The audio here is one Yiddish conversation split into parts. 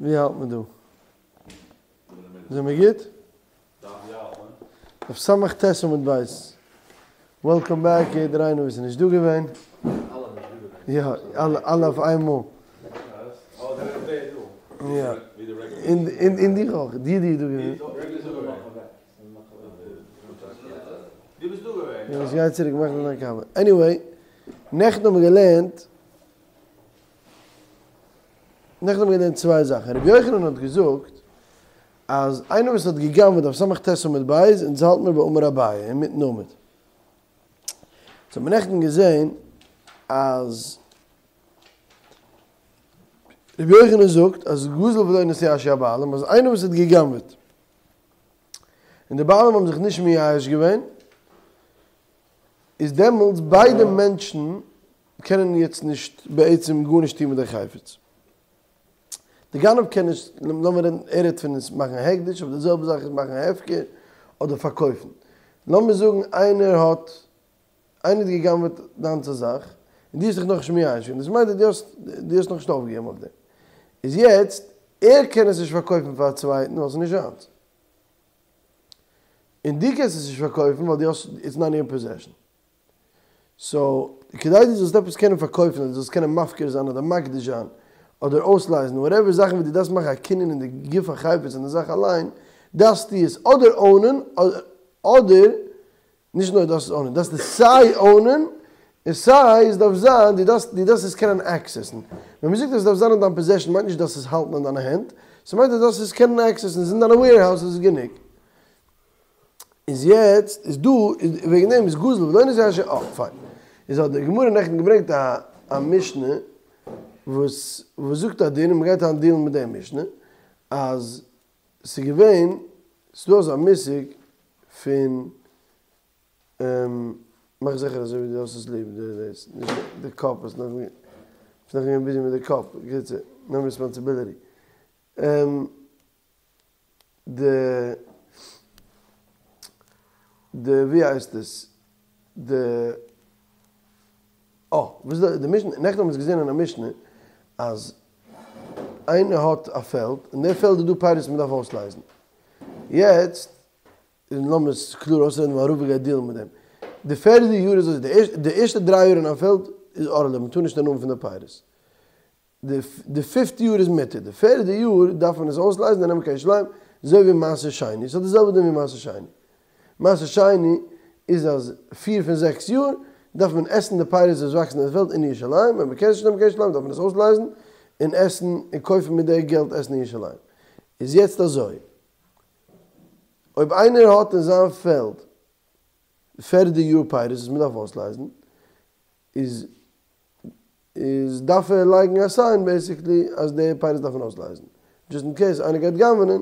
ווי האלט מען דא? זעמיר גוט? דף סמך ט' עמוד ב'. וועלקאם בעק יעדער איינער וואס איז נישט דא געווען. יא, אלע אלע אויף איינמאל. יא. און דיך אויך. די די איז דא געווען. איך גיי צוריק מאכן דיין קאווע. עניוועי, נעכטן האבן מיר געלערנט נעכטן האבן מיר געלערנט צוויי זאכן, רבי יוחנן האט געזאגט אז איינער וואס האט גע'גנב'עט דף סמך ט' עמוד ב', אונז האלט מיר ביי אמר אביי אינמיטן עמוד. אונז האבן נעכטן געזען אז רבי יוחנן זאגט אז גזל ולא נתייאשו הבעלים, אז איינער וואס האט גע'גנב'עט און די בעלים האבן זיך נישט מייאש געווען, איז דעמאלטס ביידע מענטשן קענען יעצט נישט בעצם גארנישט טון מיט די חפץ. די גנב קען נישט, לאמיר רעדן, ער רעדט פון עס מאכן הקדש, אבער די זעלבע זאך איז מאכן הפקר אדער פארקויפן. לאמיר זאגן איינער האט, איינער האט גע'גנב'עט דיינס א זאך, און דו האסט דיך נאכנישט מייאש געווען, דאס מיינט אז דו האסט, דו האסט נאכנישט אויפגעגעבן אויף דעם. איז יעצט, ער קען עס נישט פארקויפן פאר א צווייטן ווייל ס'איז נישט זיינס. און דו קענסט עס נישט פארקויפן ווייל דו האסט, איטס נאט אין יור פאזעשן. סאו, כדי דו זאלסט עפעס קענען פארקויפן אדער דו זאלסט קענען מפקיר זיין אדער מקדיש זיין אדער אויסלייזן וואטעווער זאכן וואס דו דארפסט מאכן א קנין אין די גוף החפץ אין די זאך אליין, דארפסטו עס אדער אונען אדער, נישט נאר דארפסט עס אונען, דארפסט עס סיי אונען און סיי עס דארף זיין, דו דארפסט דו דארפסט עס קענען עקסעסן. ווען מ'זאגט אז עס דארף זיין אין דיין פאזעשן מיינט נישט דארפסט עס האלטן אין דיינע הענט, ס'מיינט אז דו דארפסט עס קענען עקסעסן, עס איז אין דיינע וועירהאוז איז עס גענוג. איז יעצט איז דא וועגן דעם איז גזל ולא נתייאשו אה פיין איז האט די גמרא נעכטן געברענגט א א משנה וואס וואס זאגט א דין און מ'גייט היינט דילן מיט די משנה אז ס'איז געווען ס'איז דא אזא מושג פון מאך זיכער אזוי ווי דו האסט עס ליב די דאס נישט די קאפ ביסט נאך ביסט נאך געווען ביזי מיט די קאפ בקיצור נעם רעספאנסיביליטי. די די ווי הייסט עס די אה וואס איז די משנה נעכטן האבן מיר עס געזען אין א משנה אז איינער האט א פעלד אין די פעלד איז דא פירות מען דארף אויסלייזן יעצט און לאמיר עס קלאר אויסרעדן ווייל רבא גייט דילן מיט דעם די פערדע יאר איז אזוי די ערשטע דריי יאר אין א פעלד איז ערלה מען טאר נישט הנאה האבן פון די פירות די פיפטע יאר איז מותר, די פערדע יאר דארף מען עס אויסלייזן און נעמען קיין ירושלים, אזוי ווי מעשר שני, ס'האט די זעלבע דין ווי מעשר שני. מעשר שני איז אז פיר פון זעקס יאר דארף מען עסן די פירות וואס וואקסן אין די פעלד אין ירושלים, אויב מ'קען עס נישט נעמען קיין ירושלים דארף מען עס אויסלייזן און עסן און קויפן מיט די געלט עסן אין ירושלים. איז יעצט אזוי, אויב איינער האט אין זיין פעלד פערדע יאר פירות וואס מ'דארף אויסלייזן, איז איז דארף ער לייגן א סיין בעיסיקלי אז די פירות דארף מען אויסלייזן, דזשאסט אין קעיס איינער גייט גנב'נען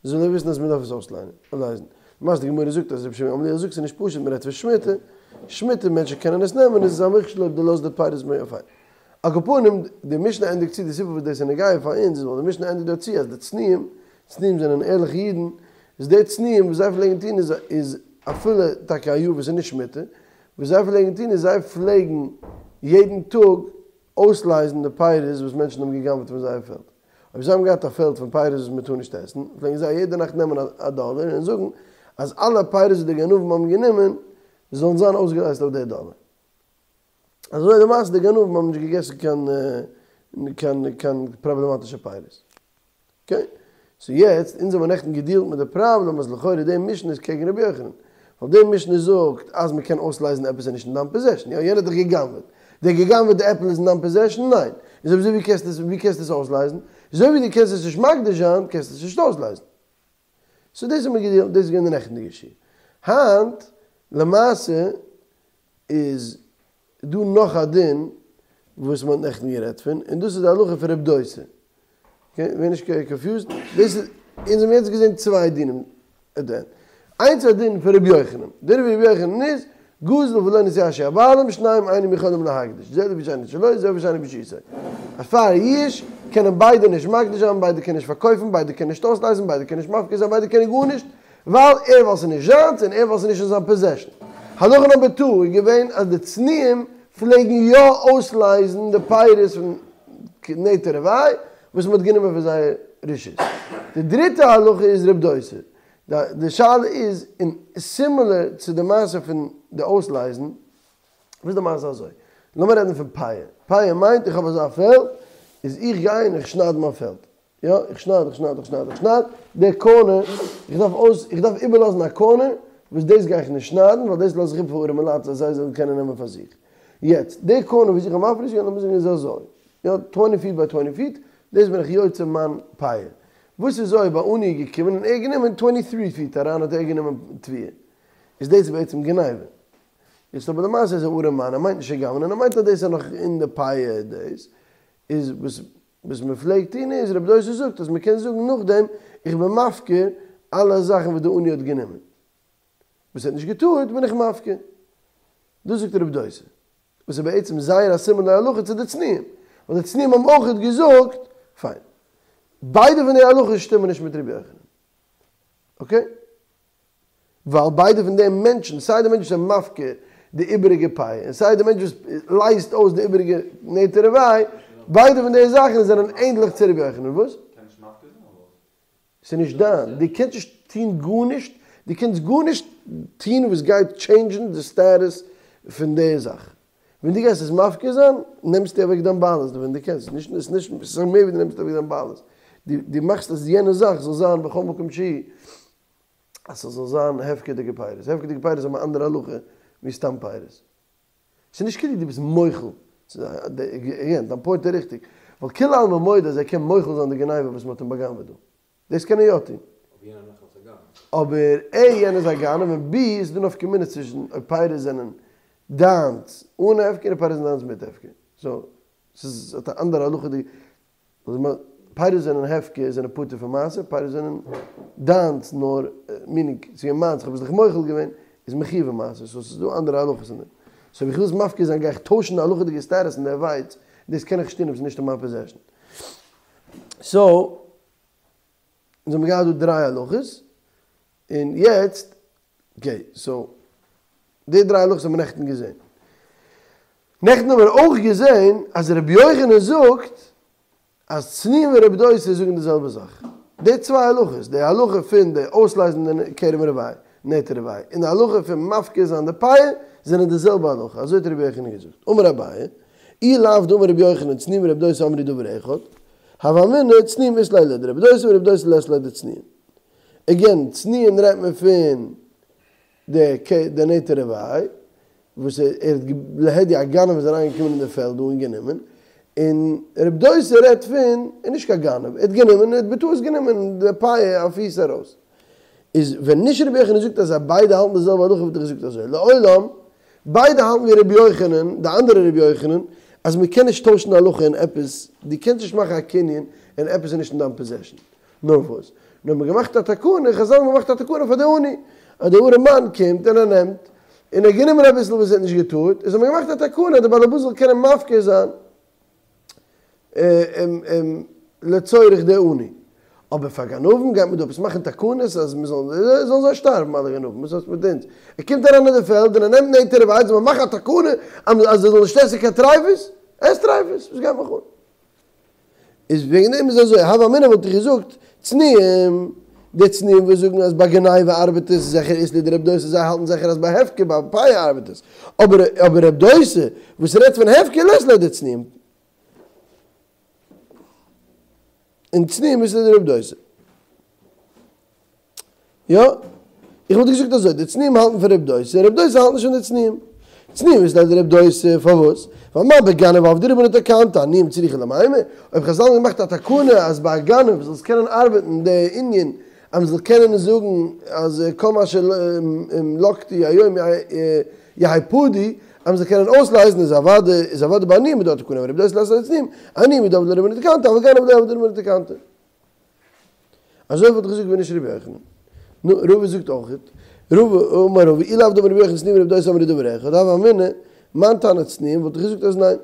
זאל ער וויסן אז מען דארף עס אויסלייזן. למעשה די גמרא זאגט אז רבי שמעון גמליאל זאגט ס'איז נישט פשוט מען רעדט פון שמיטה, שמיטה מענטשן קענען עס נעמען איז עס א מכשול אויב דו לאזט די פירות מער פיין. על כל פנים די משנה ענדיגט צו די סיבה וואס דאס איז נוגע פאר אונז איז ווייל די משנה ענדיגט דארט צו אז די צנועים, צנועים זענען ערליכע אידן, איז די צנועים וואס זיי פלעגן טון איז איז אפילו טאקע א יאר וואס איז נישט שמיטה, וואס זיי פלעגן טון איז זיי פלעגן יעדן טאג אויסלייזן די פירות וואס מענטשן האבן גע'גנב'ט פון זייער פעלד. אויב זיי האבן געהאט א פעלד פון פירות וואס מען טאר נישט עסן, פלעגן זיי יעדע נאכט נעמען א דאלער און זאגן אז אלע פירות וואס די גנבים האבן גענומען זאלן זיין אויסגעלייזט אויף די דאלער. אזוי למעשה די גנבים האבן נישט געגעסן קיין קיין קיין פראבלעמאטישע פירות. אקעי, סאו יעצט, אונז האבן נעכטן געדילט מיט די פראבלעם אז לכאורה די משנה איז קעגן רבי יוחנן, ווייל די משנה זאגט אז מען קען אויסלייזן עפעס איז נישט אין דיין פאזעשן, יא יענער האט דיך גע'גנב'עט, דער גע'גנב'עטע עפל איז אין דיין פאזעשן? ניין, איז אויב אזוי ווי קענסטו עס ווי קענסטו עס אויסלייזן? אזוי ווי דו קענסט עס נישט מקדיש זיין קענסטו עס נישט אויסלייזן. סאו דאס האבן מיר געדילט, דאס איז געווען די נעכטנדיגע שיעור. היינט למעשה איז דא נאך א דין וואס מען האט נעכטן גערעדט פון, און דאס איז די הלכה פון רב דוסא. אקעי, ווער נישט קאנפיוזד, דאס איז, אונז האבן יעצט געזען צוויי דינים עט די ענד. איינס איז א דין פון רבי יוחנן, דין פון רבי יוחנן איז, גזל ולא נתייאשו הבעלים, שניהם אינם יכולים להקדיש, זה לפי שאינו שלו, זה לפי שאינו ברשותו. אז פאר יאוש קענען ביידע נישט מקדיש זיין, ביידע קענען נישט פארקויפן, ביידע קענען נישט אויסלייזן, ביידע קענען נישט מפקיר זיין, ביידע קענען גארנישט, ווייל ער ווייל ס'איז נישט זיינס און ער ווייל ס'איז נישט אין זיין פאזעשן. הלכה נאמבער טו איז געווען אז די צנועים פלעגן יא אויסלייזן די פירות פון נטע רבעי וואס מ'האט גענומען פון זייער רשות. די דריטע הלכה איז רב דוסא. די שאלה איז אין סימילער צו די מעשה פון די אויסלייזן, וואס איז די מעשה אזוי? לאמיר רעדן פון פאה. פאה מיינט איך האב אזא פעלד, איז איך גיי און איך שנייד מיין פעלד. יא, איך שנייד, איך שנייד, איך שנייד, איך שנייד, די קארנער, איך דארף אויס, איך דארף איבערלאזן א קארנער, וואס דאס גיי איך נישט שניידן, ווייל דאס לאז איך איבער פאר ארעמע לייט אז זיי זאלן קענען נעמען פאר זיך. יעצט, די קארנער וואס איך האב מפריש געווען, לאמיר זאגן איז אזוי, יא, טווענטי פיט ביי טווענטי פיט, דאס בין איך יוצא מיין פאה. וואס איז אויב א עני איז געקומען און ער האט גענומען טווענטי טרי פיט אריין האט ער גענומען תבואה, איז דאס בעצם גניבה. יעצט אבער למעשה איז א ארעם מאן, ער מיינט נישט צו גנב'נען, ער מיינט אז דאס איז נאך אין די פאה דאס איז וואס וואס מען פלעגט טון איז, רבי דוסא זאגט אז מען קען זאגן נאכדעם איך בין מפקיר אלע זאכן וואס די עני האט גענומען, וואס ער האט נישט געטארט בין איך מפקיר. דאס זאגט רבי דוסא, וואס איז בעצם זייער א סימילער הלכה צו די צנועים, ווייל די צנועים האבן אויכעט געזאגט, פיין. ביידע פון די הלכות שטימען נישט מיט רבי יוחנן. אקעי? ווייל ביידע פון די מענטשן, סיי די מענטש וואס איז מפקיר די איבעריגע פאה, און סיי די מענטש וואס לייזט אויס די איבעריגע נטע רבעי, ביידע פון די זאכן זענען ענדליך צו רבי יוחנן. וואס? ס'איז נישט דיין, דו קענסט נישט טון גארנישט, דו קענסט גארנישט טון וואס גייט טשעינדזשן די סטעטוס פון די זאך. ווען דו גייסט עס מפקיר זיין, נעמסטו אוועק דיין בעלות דערפון, דו קענסט נישט, עס איז נישט, עס איז מער ווי דו נעמסט אוועק דיין בעלות, דו מאכסט אז יענע זאך זאל זיין בכל מקום שהיא, אז ס'זאל זיין הפקר'דיגע פירות, הפקר'דיגע פירות האבן א אנדערע הלכה ווי סתם פירות. ס'איז נישט כאילו דו ביסט מוחל, עגעין, דיין פוינט איז ריכטיג, ווייל כולי עלמא מודה אז ער קען מוחל זיין די גניבה וואס מ'האט אים בא'גנב'עט דא, דאס קען ער יא טון. אבער א יענער איז א גנב און ב ס'איז דא נפקא מינה צווישן אויב פירות זענען דיינס אן הפקר און פירות זענען דיינס מיט הפקר. סאו ס'איז האט א אנדערע הלכה די פירות זענען הפקר זענען פטור פון מעשר, פירות זענען דיינס נאר מינינג ס'איז געווען מיינס כ'האב עס דיך מוחל געווען איז מחויב אין מעשר סאו ס'איז דא אנדערע הלכות אין דעם. סאו אויב איך וויל עס מפקיר זיין גיי איך טוישן די הלכה'דיגע סטעטוס אין די ווייץ, דאס קען איך נישט טון אויב ס'איז נישט אין מיין פאזעשן. סאו אונז האבן געהאט דא דריי הלכות, און יעצט, אקעי, סאו די דריי הלכות האבן מיר נעכטן געזען. נעכטן האבן מיר אויך געזען אז רבי יוחנן זאגט אז צנועים און רבי דוסא זאגן די זעלבע זאך. די צוויי הלכות, די הלכה פון די אויסלייזן די כרם רבעי, נטע רבעי, און די הלכה פון מפקיר זיין די פאה, זענען די זעלבע הלכה, אזוי האט רבי יוחנן געזאגט. אמר אביי, אי לאו דאמר רבי יוחנן צנועים ורבי דוסא אמרו דבר אחד, הוה אמינא צנועים אית להו לדרבי דוסא ורבי דוסא לית ליה דצנועים. עגעין, צנועים רעדט מען פון די די נטע רבעי, וואס ער האט להדיא א גנב איז אריין געקומען אין די פעלד דא און גענומען, און רבי דוסא רעדט פון ער איז נישט קיין גנב, ער האט גענומען, ער האט בטעות גענומען די פאה א פיס ארויס. איז ווען נישט רבי יוחנן זאגט אז זיי ביידע האלטן די זעלבע הלכה וואלט איך געזאגט אזוי, לעולם ביידע האלטן ווי רבי יוחנן, די אנדערע רבי יוחנן, אז מען קען נישט טוישן די הלכה אין עפעס, דו קענסט נישט מאכן א קנין אין עפעס איז נישט אין דיין פאזעשן. נאר וואס? נאר מען געמאכט א תקנה, חזל האבן געמאכט א תקנה פאר די עני, אז די ארעם מאן קומט און ער נעמט, און ער האט גענומען אביסל וואס ער האט נישט געטארט, איז האט מען געמאכט א תקנה אז די בעל הבית זאל קענען מפקיר זיין לצורך די עני. אבער פאר גנבים גייט מען דא עפעס מאכן תקנות אז מען זאל, זאלן זיי שטארבן אלע גנבים, וואס האסט מיט אונז? ער קומט אריין אין די פעלד און ער נעמט נטע רבעי, זאל מען מאכן א תקנה אז ער זאל נישט עסן קיין טריפות? עס טריפות, וואס גייט מיך אן? איז וועגן דעם איז אזוי, הוה אמינא וואלט איך געזאגט, צנועים, די צנועים וואס זאגן אז ביי גניבה ארבעט עס, זיכער אית להו דרבי דוסא, זיי האלטן זיכער אז ביי הפקר ביי פאה ארבעט עס, אבער אבער רב דוסא וואס רעדט פון הפקר לית ליה דצנועים. און צנועים אית להו דרבי דוסא. יא? איך וואלט געזאגט אזוי, די צנועים האלטן פון ר' דוסא, און ר' דוסא האלט נישט פון די צנועים. צנועים אית להו דר' דוסא, פארוואס? ווייל מה בגנב עבדי רבנן תקנתא, עניים צריכי למימר, אויב חזל האבן געמאכט א תקנה אז ביי א גנב זאל עס קענען ארבעטן די ענין אז מען זאל קענען זאגן אז כל מה שלקטו היום יהא פדוי, אז מען זאל קענען אויסלייזן איז אוודאי איז אוודאי ביי עניים איז דא א תקנה, אבער ר' דוסא לית ליה דצנועים, עניים הוא דעבדי לרבנן תקנתא, אבל גנב לא עבדי לרבנן תקנתא. אזוי וואלט איך געזאגט ווען נישט רבי יוחנן. נו, רבא זאגט אויכעט, רבא, אמר רבא, אי לאו דאמר רבי יוחנן צנועים ורבי דוסא אמרו דבר אחד, הוה אמינא, מאן תנא צנועים, וואלט איך געזאגט אז ניין.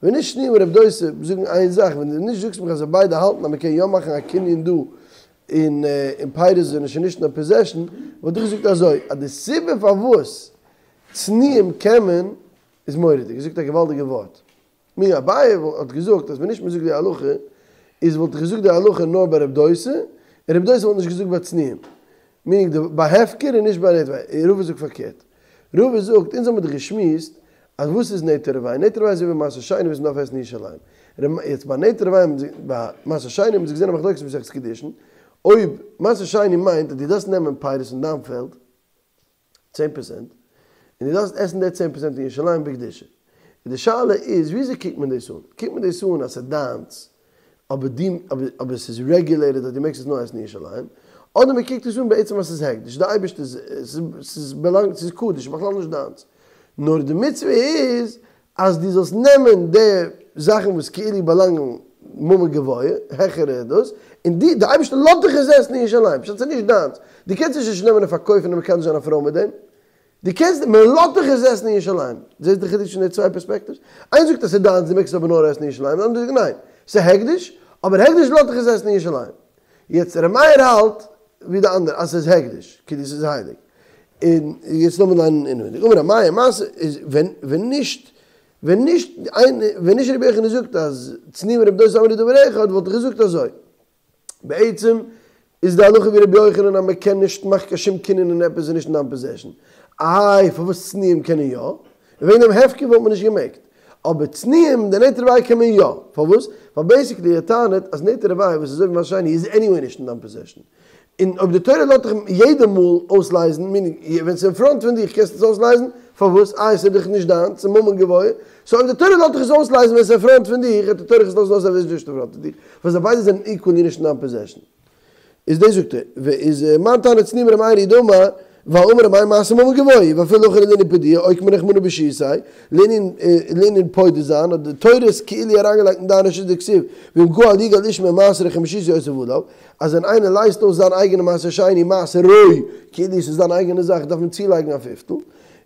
ווען נישט צנועים און רבי דוסא זאגן איין זאך, ווען דו נישט זאגסט מיך אז זיי ביידע האלטן אז מ'קען יא מאכן א קנין דא און און פירות זענען שוין נישט אין א פאזעשן, וואלט איך געזאגט אזוי, אז די סיבה פארוואס צנועים קען מען איז מורא'דיג, ער זאגט א געוואלדיגע ווארט. מיר אביי האט געזאגט אז ווען נישט מען זאגט די הלכה. איז וואלט איך געזאגט די הלכה נאר ביי רב דוסא, און רב דוסא וואלט נישט געזאגט ביי צנועים. מיענינג די ביי הפקר און נישט ביי נטע רבא. רבא זאגט פארקערט. רבא זאגט, אונז האמיר דאך געשמועסט אז וואס איז נטע רבעי? נטע רבעי איז אזוי ווי מעשר שני וואס מ'דארף עסן אין ירושלים. יעצט ביי נטע רבעי, ביי מעשר שני האבן זיי געזען א מחלוקת מסכת קידושין, אויב מעשר שני מיינט אז דו דארפסט נעמען פירות פון דיין פעלד, צען פערסענט, און דו דארפסט עסן די צען פערסענט אין ירושלים בקדושה. און די שאלה איז וויאזוי קוקט מען דאס אן? קוקט מען דאס אן אז ס'איז דיינס, אבער דו, אבער ס'איז רעגולעיטעד אז דו מעגסט עס נאר עסן אין ירושלים, אדער מען קוקט עס אן בעצם אז ס'איז הקדש, די אייבערשטער, ס'איז באלאנגט, ס'איז קדוש, ס'איז בכלל נישט דיינס. נאר די מצוה איז אז דו זאלסט נעמען די זאכן וואס כאילו באלאנגען ממון גבוה, העכערע דאס, און דו, די אייבערשטער לאזט דיך עס עסן אין ירושלים, פשט ס'איז נישט דיינס, דו קענסט עס נישט נעמען און פארקויפן און מקדש זיין א פרוי מיט דעם, דו קענסט, מען לאזט דיך עס עסן אין ירושלים. זעסט די חידוש פון די צוויי פערספעקטיווס? איינס זאגט אז ס'איז דיינס, דו מעגסט עס אבער נאר עסן אין ירושלים, די אנדערע זאגט ניין, ס'איז הקדש, אבער הקדש לאזט דיך עס עסן אין ירושלים. יעצט ר' מאיר האלט ווי די אנדערע אז ס'איז הקדש, כאילו ס'איז הייליג. און יעצט לאמיר ליינען אינעווייניג. אמר ר' מאיר, מעשה איז ווען ווען נישט ווען נישט ווען נישט רבי יוחנן זאגט אז צנועים ורבי דוסא אמרו דבר אחד וואלט איך געזאגט אזוי. בעצם איז די הלכה ווי רבי יוחנן אז מען קען נישט מאכן קיין שום קנין אין עפעס איז נישט אין דיין פאזעשן. איי פארוואס צנועים קענען יא? וועגן דעם הפקר וואלט מען נישט געמעגט. אבער צנועים די נטע רבעי קען מען יא. פארוואס? ווייל בעיסיקלי ער טענה'ט אז נטע רבעי וואס איז אזוי ווי מעשר שני איז עניוועי נישט אין דיין פאזעשן. און אויב די תורה לאזט דיך יעדע מאל אויסלייזן, מיענינג ווען ס'איז אין פראנט פון דיך קענסטו עס אויסלייזן, פארוואס? איי ס'איז דאך נישט דיינס, ס'איז ממון גבוה, סאו אויב די תורה לאזט דיך עס אויסלייזן ווען ס'איז אין פראנט פון דיך, וועט די תורה דיך עס לאזן אויסלייזן ווען ס'איז נישט אין פראנט פון דיך, ווייל זיי ביידע זענען איקוועלי נישט אין דיין פאזעשן. איז דאס זאגט ער, ואיז מאן תנא צנועים ר' מאיר היא דאמר, ווייל אמר ר' מאיר מעשה ממון גבוה, ואפילו הכי לענין פדויי, אוקמה רחמנא ברשותיה, לענין לענין פודה זיין, האט די תורה עס כאילו אריינגעלייגט אין דיין רשות דכתיב, ואם גאל יגאל איש ממעשרו חמישית יוסיף עליו, אז ווען איינער לייזט אויס זיין אייגענע מעשר שני מעשרו, כאילו עס איז זיין אייגענע זאך דארף מען צולייגן א פיפטל,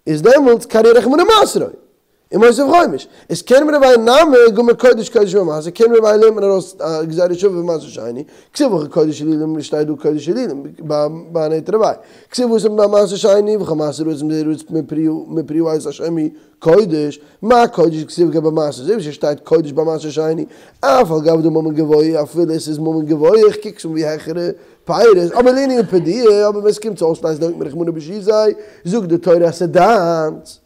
איז דעמאלטס קרי רחמנא מעשרו, ומוסיף חומש. איז כרם רבעי נמי גמר קודש קודש ממעשר, כרם רבעי לערנט מען ארויס א גזירה שווה פון מעשר שני, כתיב הכא קודש אלילים שטייט דא קודש אלילים ביי נטע רבעי, כתיב התם ביי מעשר שני וכל מעשר הארץ מזרע הארץ מפרי העץ השם הוא קודש, מה קודש דכתיב גבי מעשר אזוי ווי ס'שטייט קודש ביי מעשר שני, אף על גב דממון גבוה אפילו עס איז ממון גבוה איך קוק עס אן ווי העכערע פירות, אבער לענין פדויי אבער ווען ס'קומט צו אויסלייזן אוקמה רחמנא ברשותיה זאגט די תורה אז ס'דיינס.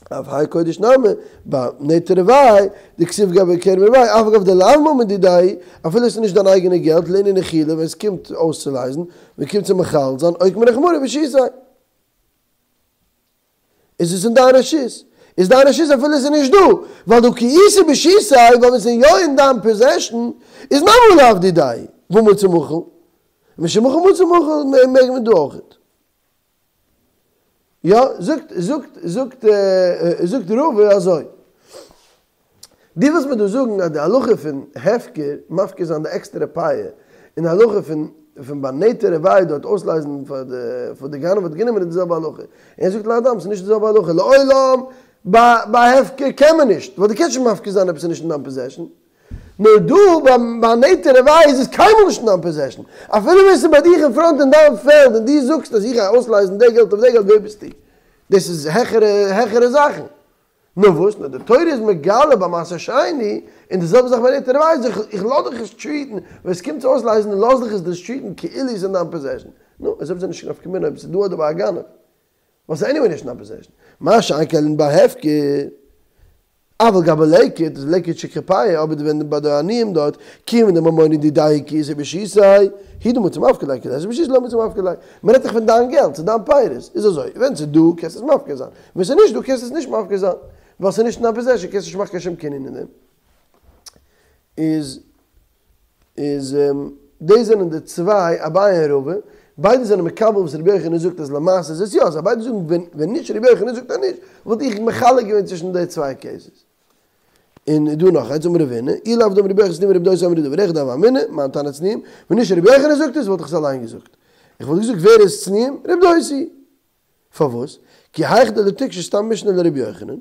אף האי קודש נמי, ביי נטע רבעי, דכתיב גבי כרם רבעי, אף על גב דלאו ממון דידיה, אפילו עס איז נישט דיין אייגענע געלט, לענין נחילה, ווען עס קומט אויסצולייזן, ווען קומט צו מחלט זיין, אוקמה רחמנא ברשותיה. איז עס אין דיין רשות. איז דיין רשות אפילו עס איז נישט דא, ווייל דהא כי איתא ברשותיה, ווייל ווען עס איז יא אין דיין פאזעשן, איז נמי לאו דידיה, והא מצי מחיל. משמחיל מצי מחיל מעג מען דא אויכעט. יא, זאגט, זאגט, זאגט, זאגט רבא אזוי. דו ווילסט מיר דא זאגן אז די הלכה פון הפקר, מפקיר זיין די עקסטערע פאה, און די הלכה פון פון ביי נטע רבעי דארט אויסלייזן פאר די פאר די גנב האט גענומען איז די זעלבע הלכה. ער זאגט להדם ס'איז נישט די זעלבע הלכה, לעולם ביי ביי הפקר קען מען נישט, ווייל דו קענסט נישט מפקיר זיין עפעס איז נישט אין דיין פאזעשן. נאר דא ביי נטע רבעי איז עס קיינמאל נישט אין דיין פאזעשן, אפילו ווען ס'איז ביי דיך אין פראנט אין דיין פעלד און דו זאגסט אז איך גיי אויסלייזן די געלט אויף די געלט ווער ביסטו? דאס איז העכערע העכערע זאכן. נאר וואס? נאר די תורה איז מגלה ביי מעשר שני, און די זעלבע זאך ביי נטע רבעי, אז איך לאז דיך עס טריעטן, ווען עס קומט צו אויסלייזן לאז דיך עס דאס טריעטן כאילו איז אין דיין פאזעשן. נו, איז אויב איז נישט קיין נפקא מינה אויב עס איז דא אדער ביי א גנב. ווייל ס'איז עניוועי נישט אין דיין פאזעשן. מה שאין כן ביי הפקר. אבל גבי לקט, איז לקט שכחה פאה, אבער ווען ביי די עניים דארט, כיון דממונא דידיה כי איתא ברשותיה, הוא דמצי מפקיר ליה, כי ליתא ברשותיה לא מצי מפקיר ליה. מען רעדט דאך פון דיין געלט, ס'איז דיין פירות, איז אזוי, ווען ס'איז דא קענסטו עס מפקיר זיין, ווען ס'איז נישט דא קענסטו עס נישט מפקיר זיין, ווייל ס'איז נישט אין דיין פאזעשן קענסטו נישט מאכן קיין שום קנין אין דעם. איז. איז דאס זענען די צוויי אביי און רבא, ביידע זענען מקבל וואס רבי יוחנן זאגט אז למעשה איז עס יא, זיי ביידע זאגן ווען ווען נישט רבי יוחנן זאגט אז נישט, וואלט איך מחלק געווען צווישן די צוויי קעיסעס. און דא נאך איינס, אמר רבינא, אי לאו דאמר רבי יוחנן צנועים ורבי דוסא אמרו דבר אחד הוה אמינא, מאן תנא צנועים, ווען נישט רבי יוחנן זאגט עס וואלט איך עס אליין געזאגט. איך וואלט געזאגט ווער איז צנועים? רבי דוסא. פארוואס? כי היכי דלא תיקשי סתם משנה לרבי יוחנן,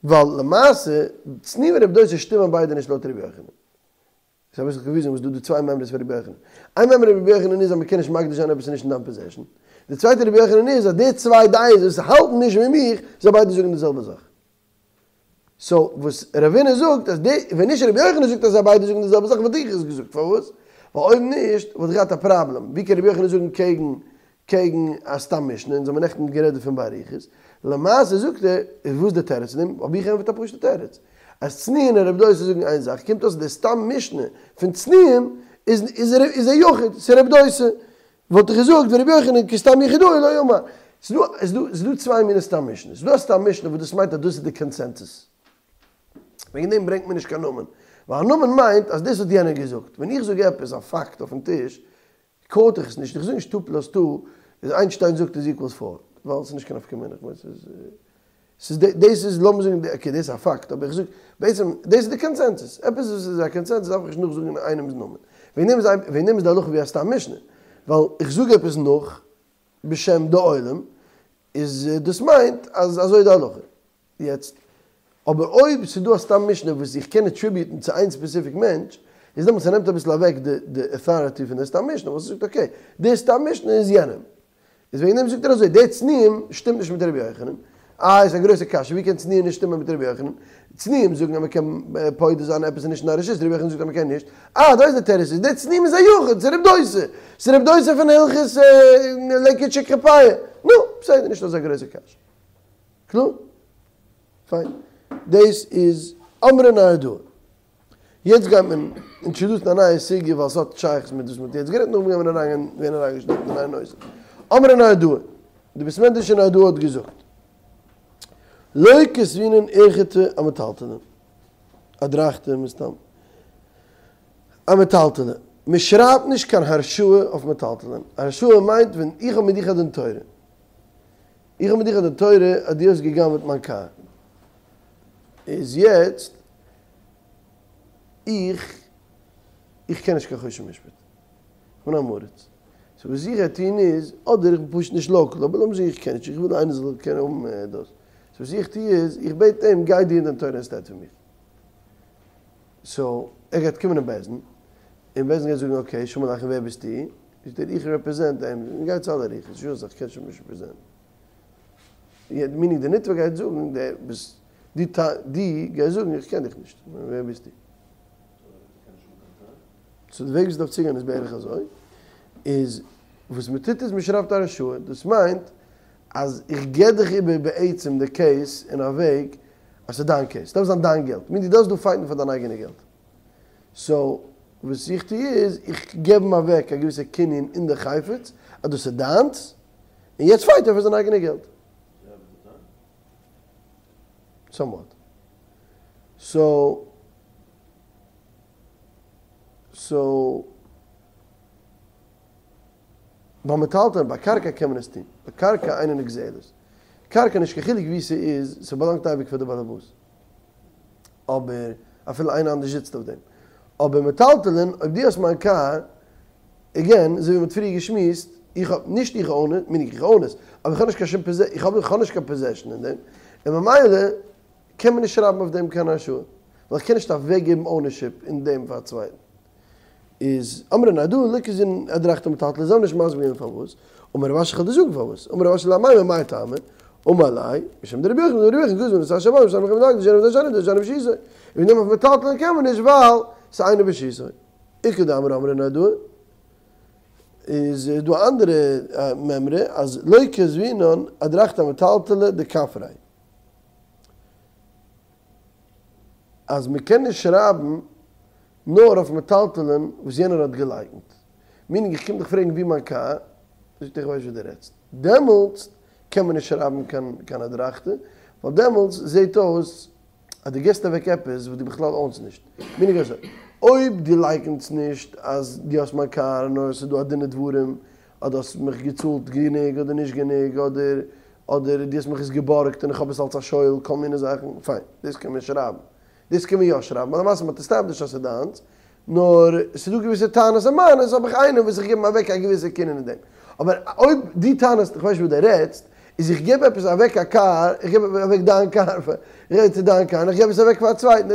ווייל למעשה צנועים און רבי דוסא שטימען ביידע נישט לויט רבי יוחנן. ס'איז אביסל קאנפיוזינג וואס דא די צוויי מימרות פון רבי יוחנן. איין מימרא רבי יוחנן איז אז מ'קען נישט מקדיש זיין עפעס נישט אין דיין פאזעשן. די צווייטע רבי יוחנן איז אז די צוויי דעות וואס האלטן נישט ווי מיך, זיי ביידע זאגן די זעלבע זאך. סאו וואס רבינא זאגט אז די, ווען נישט רבי יוחנן זאגט אז זיי ביידע זאגן די זעלבע זאך וואלט איך עס געזאגט, פארוואס? ווייל אויב נישט וואלט איך געהאט א פראבלעם, ווי קען רבי יוחנן זאגן קעגן קעגן א סתם משנה, אונז האבן נעכטן גערעדט דערפון באריכות, למעשה זאגט ער, איז וואס די תירוץ צו דעם? האב איך געענטפערט א פשוטע תירוץ, אז צנועין און רב דוסא זאגן איין זאך, קומט אויס אז די סתם משנה פון צנועים איז איז איז א יחיד, ס'איז רב דוסא, וואלט איך געזאגט ורבי יוחנן כסתם יחידאי לא אמר. ס'איז דא ס'איז דא ס'איז דא צוויי מיני סתם משנה'ס, ס'איז דא א סתם משנה וואס דאס מיינט אז דאס איז די קאנסענסוס, וועגן דעם ברענגט מען נישט קיין נאמען, ווייל א נאמען מיינט אז דאס האט יענער געזאגט, ווען איך זאג עפעס א פאקט אויפן טיש, קוואוט איך עס נישט, איך זאג נישט טו פלאס טו איז איינשטיין זאגט איז איקוועלס פאר, ווייל ס'איז נישט קיין נפקא מינה, כ'מיין ס'איז ס'איז דאס איז לאמיר זאגן אקעי דאס איז א פאקט אבער איך זאג בעצם דאס איז די קאנסענסוס, עפעס וואס איז א קאנסענסוס דארף איך נישט נאכזאגן איינעמ'ס נאמען, וועגן דעם איז וועגן דעם איז די הלכה ווי א סתם משנה, ווייל איך זאג עפעס נאך בשם די עולם איז דאס מיינט אז אזוי איז די הלכה. יעצט, אבער אויב ס'איז דא א סתם משנה וואס איך קען עטריביוטן צו איין ספעסיפיק מענטש, איז דעמאלטס ס'נעמט אביסל אוועק די די אוטאריטי פון די סתם משנה, וואס ס'זאגט אקעי, די סתם משנה איז יענעם. איז וועגן דעם זאגט ער אזוי, די צנועים שטימט נישט מיט רבי יוחנן. איי, איז א גרויסע קשיא, ווי קען צנועים נישט שטימען מיט רבי יוחנן? צנועים זאגן אז מ'קען פודה זיין עפעס נישט אין א רשות, רבי יוחנן זאגט אז מ'קען נישט. אה, דא איז די תירוץ איז, די צנועים איז א יחיד, ס'איז רב דוסא. ס'איז רב דוסא פון הלכות לקט שכחה פאה. נו, בסדר, נישט אזא גרויסע קשיא. קלאר? פיין. דאס איז אמרי נהרדעא. יעצט גייט מען אינטראדוסן א נייע סוגיא ווייל ס'האט שייכות מיט וואס מ'האט יעצט גערעדט נאכדעם גייט מען אריינגיין ווערן אריינגעשלעפט אין נייע נושא. אמרי נהרדעא. די בית מדרש אין נהרדעא האט געזאגט. לא כתבינן אורחתא אמטלתלין. אדרכתא מסתם. אמטלטלי. מ'שרייבט נישט קיין הרשאה אויף מטלטלין. הרשאה מיינט ווען איך האב מיט דיך א דין תורה. איך האב מיט דיך א דין תורה אז דו האסט גע'גנב'עט מיין קאר, איז יעצט איך איך קען נישט קיין חושן משפט, איך בין אן עם הארץ, סאו וואס איך גיי טון איז, אדער איך בין פשוט נישט לאקעל, אבער לאמיר זאגן איך קען נישט, איך וויל איינער זאל קענען האבן דאס, סאו וואס איך טו איז, איך בעט אים גיי דו אין דין תורה אינסטעד פון מיר, סאו ער גייט קומען אין בית דין, און בית דין גייט זאגן אקעי שלום עליכם ווער ביסטו? זאגט ער איך רעפרעזענט אים, און גייט צו אלע רוחות, שוין איך קען שוין נישט רעפרעזענטן. מינינג די נתבע גייט זאגן די ביסט די די גייסט זאגן איך קען דיך נישט, ווער ביסטו? סאו די וועג ווי ס'דארף צוגיין איז בערך אזוי, איז וואס מ'טוט איז מ'שרייבט א הרשאה, דאס מיינט אז איך גיב דיך איבער בעצם די קעיס אין א וועג אז ס'איז דיין קעיס, ס'דארף זיין דיין געלט, מינינג דו דארפסט דא פייטן פאר דיין אייגענע געלט. סאו וואס איך טו איז, איך געב אים אוועק א געוויסע קנין אין די חפץ, אז דאס איז דיינס, און יעצט פייט ער פאר זיין אייגענע געלט. סאמוואט. סאו, סאו, ביי מטלטלין, ביי קרקע קען מען עס טון. ביי קרקע אינה נגזלת. קרקע נישט קיין חילוק ווי ס'איז, ס'באלאנגט אייביג פאר די בעלעבאס. אבער אפילו איינער אנדערש זיצט אויף דעם. אבער מטלטלין, אויב דו האסט מיין קאר, עגעין, אזוי ווי מ'האט פריער געשמועסט, איך האב, נישט איך אוין עס, מינינג איך אוין עס, אבער איך האב נישט קיין שום פאזע, איך האב איך האב נישט קיין פאזעשן אין דעם, און ממילא קען מען נישט שרייבן אויף דעם קיין הרשאה, ווייל איך קען נישט אוועקגעבן אונערשיפ אין דעם פאר א צווייטן. איז אמרי נהרדעא לא כתבינן אדרכתא אמטלטלי זיי האבן נישט מסביר געווען פארוואס, אמר רב אשי כ'וועל דיר זאגן פארוואס, אמר רב אשי לאמימר מאי טעמא, אמר ליה, משום דרבי יוחנן דאמר רבי יוחנן גזל ונתן של בעלים ושאר מלחמה דשאר דשאר דשאר ברשותו, און וועגן דעם אויף מטלטלין קען מען נישט ווייל ס'איז אינו ברשותו. איכא דאמרי אמרי נהרדעא איז דא א אנדערע מימרא אז לא כתבינן אדרכתא אמטלטלי דכפריה אז מ'קען נישט שרייבן נאר אויף מטלטלין וואס יענער האט געלייקנט. מינינג איך קום דיך פרעגן ווי מיין קאר, זאגט ער איך ווייס וואס דו רעדסט. דעמאלטס קען מען נישט שרייבן קיין קיין אדרכתא, ווייל דעמאלטס זעט אויס אז דו געסט אוועק עפעס וואס דו בכלל אונסט נישט. מינינג אזוי, אויב דו לייקענסט נישט אז דו האסט מיין קאר נאר עס איז דא א דין ודברים אז דו האסט מיך געצאלט גענוג אדער נישט גענוג אדער אדער דו האסט מיך עס געבארגט און איך האב עס אלס א שואל כל מיני זאכן, פיין, דאס קען מען שרייבן. דאס קען מען יא שרייבן, ווייל למעשה מ'האט עסטעבלישט אז ס'איז דיינס, נאר ס'איז דא געוויסע טענות און מענות, האב איך איינעם וואס איך געב אים אוועק א געוויסע קנין אין דעם. אבער אויב דו טענה'סט איך ווייס נישט וואס דו רעדסט, איז איך געב עפעס אוועק א קאר, איך געב אוועק דיין קאר, איך רעד צו דיין קאר, און איך געב עס אוועק פאר א צווייטן,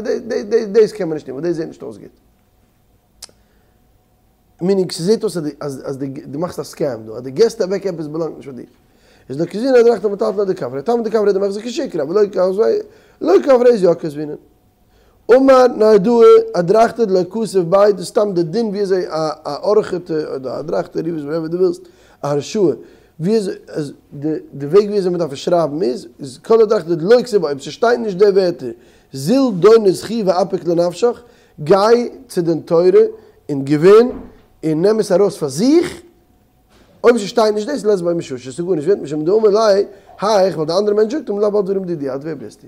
דאס קען מען נישט טון, ווייל דאס זעט נישט אויס גוט. מינינג ס'זעט אויס אז אז דו מאכסט א סקעם דא, אז דו געסט אוועק עפעס באלאנגט נישט פאר דיר. איז לא כתבינן אדרכתא דמטלטלין אדכפריה, טעמא דכפריה דמיחזי כשיקרא, אבל לא כתבי לא כפריה איז יא כתבינן. אמר נהרדעי אדרכתא דלא כתיב ביה, דאס איז סתם די דין ווי אזוי א א אורחתא אדער אדרכתא רוף עס וואטעווער דו ווילסט, א הרשאה, ווי אזוי אז די די וועג ווי אזוי מען דארף עס שרייבן איז, איז כל אדרכתא דלא כתיב ביה, אויב ס'שטייט נישט די ווערטער זיל דון וזכי ואפיק לנפשך, גיי צו דין תורה און געווין און נעם עס ארויס פאר זיך, אויב ס'שטייט נישט דאס לית ביה מששא, ס'איז גארנישט ווערט משום דאמר ליה האיך, ווייל די אנדערע מענטש זאגט אים לאו בעל דברים דידי את ווער ביסטו?